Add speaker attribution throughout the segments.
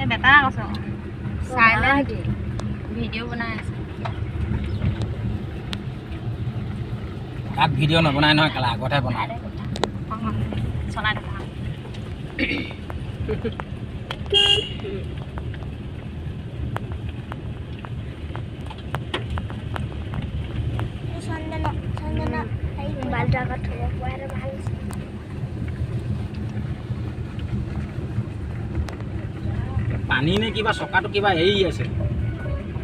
Speaker 1: এই বেটা কৈছো, চাইলেণ্ট ভিডিঅ' বনাই আছে।
Speaker 2: তাত ভিডিঅ' নবনাই নহয়, কেলা আগতহে বনায়।
Speaker 1: চলাই থাকা।
Speaker 3: চন্দনা চন্দনা, এই মোবাইলটো আগত থ'ব পৰা ভাল হৈছে।
Speaker 2: পানী নে কিবা চকাটো কিবা হেৰি আছে।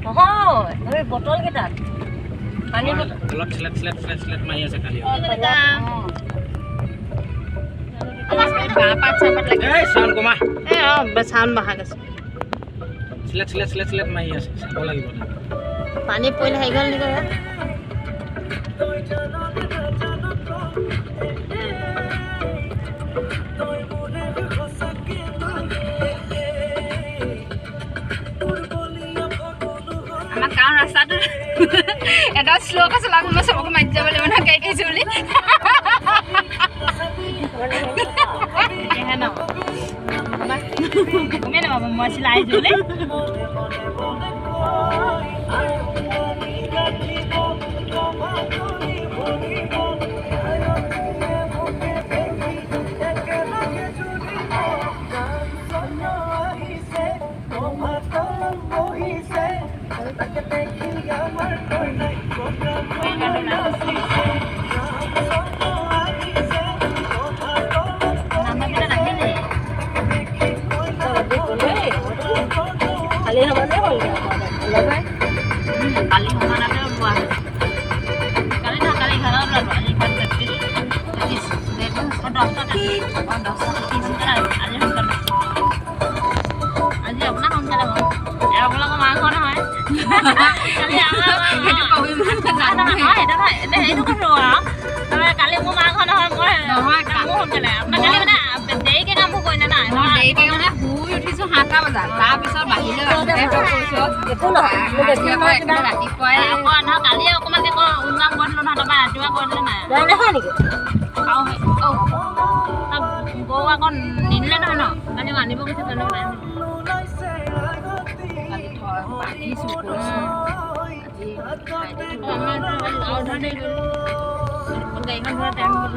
Speaker 4: নহয়, এই বটল কেইটাত পানী বটল।
Speaker 2: অলপ চিলেট চিলেট চিলেট চিলেট মাৰি আছে খালি।
Speaker 1: বাঁহপাত চাহপাত লাগে।
Speaker 2: এই চাউণ্ড কমা।
Speaker 1: এই অঁ, চাউণ্ড বঢ়া গৈছে।
Speaker 2: চিলেট চিলেট চিলেট চিলেট মাৰি আছে, চাব লাগিব।
Speaker 1: পানী পৰিলে হেৰি গ'ল নেকি? আমাৰ গাঁৱৰ ৰাস্তাটো এটা শ্ল'কে চলাব, মই চবকে মাতি যাব লাগিব নহয় গাড়ী আহিছে বুলি। তেতিয়াহে ন গমেই নাপাব মই চিলাই আহিছোঁ বুলি। নাম্বাৰকেইটা নাহিলেই।
Speaker 4: খালি সমানে হ'লগৈ অলপহে।
Speaker 1: কালি সমানতে ওলোৱা হৈছে। কালি নহয়, কালি 11ত ওলালোঁ, আজি 11:33, 33, অঁ, 10টা 33, অঁ, 10টা 33। আজি সোনকালে, আজি আপোনাৰ সোনকালে হ'ল। আপোনালোকৰ মাংস নহয় কালি আমাৰ। নহয়, সেইটো নহয়, সেইটো কৈছোঁ আৰু তাৰমানে কালি মোৰ মাংস নহয়, মই
Speaker 5: নহয়।
Speaker 1: মোৰ সোনকালে, আপোনাৰ কালি মানে দেৰিকৈ কামবোৰ কৰিলে নাই?
Speaker 5: মই দেৰিকৈ মানে শুই উঠিছো 7টা বজাত, তাৰপিছত বাহিৰলৈ
Speaker 4: একো নহয়, মোৰ বেছি নহয় কিবা।
Speaker 5: ৰাতিপুৱাই
Speaker 1: আকৌ নহয়, কালি অকণমান আকৌ উন্নাম কৰি দিলোঁ নহয়, তাৰপৰা ৰাতিপুৱা কৰি দিলে নাই।
Speaker 4: নাই নহয় নেকি?
Speaker 1: আৰু গৰু আকৌ নিদিলে নহয় ন কালি, আনিব গৈছে তেনেকৈ নাই।
Speaker 5: কালি থয় বান্ধিছো কৈছো, আজি খাই দিছো।
Speaker 1: আমাৰ আৰু ধৰ দেৰি কৰিলোঁ, গাড়ীখন ধৰা টাইম গ'ল।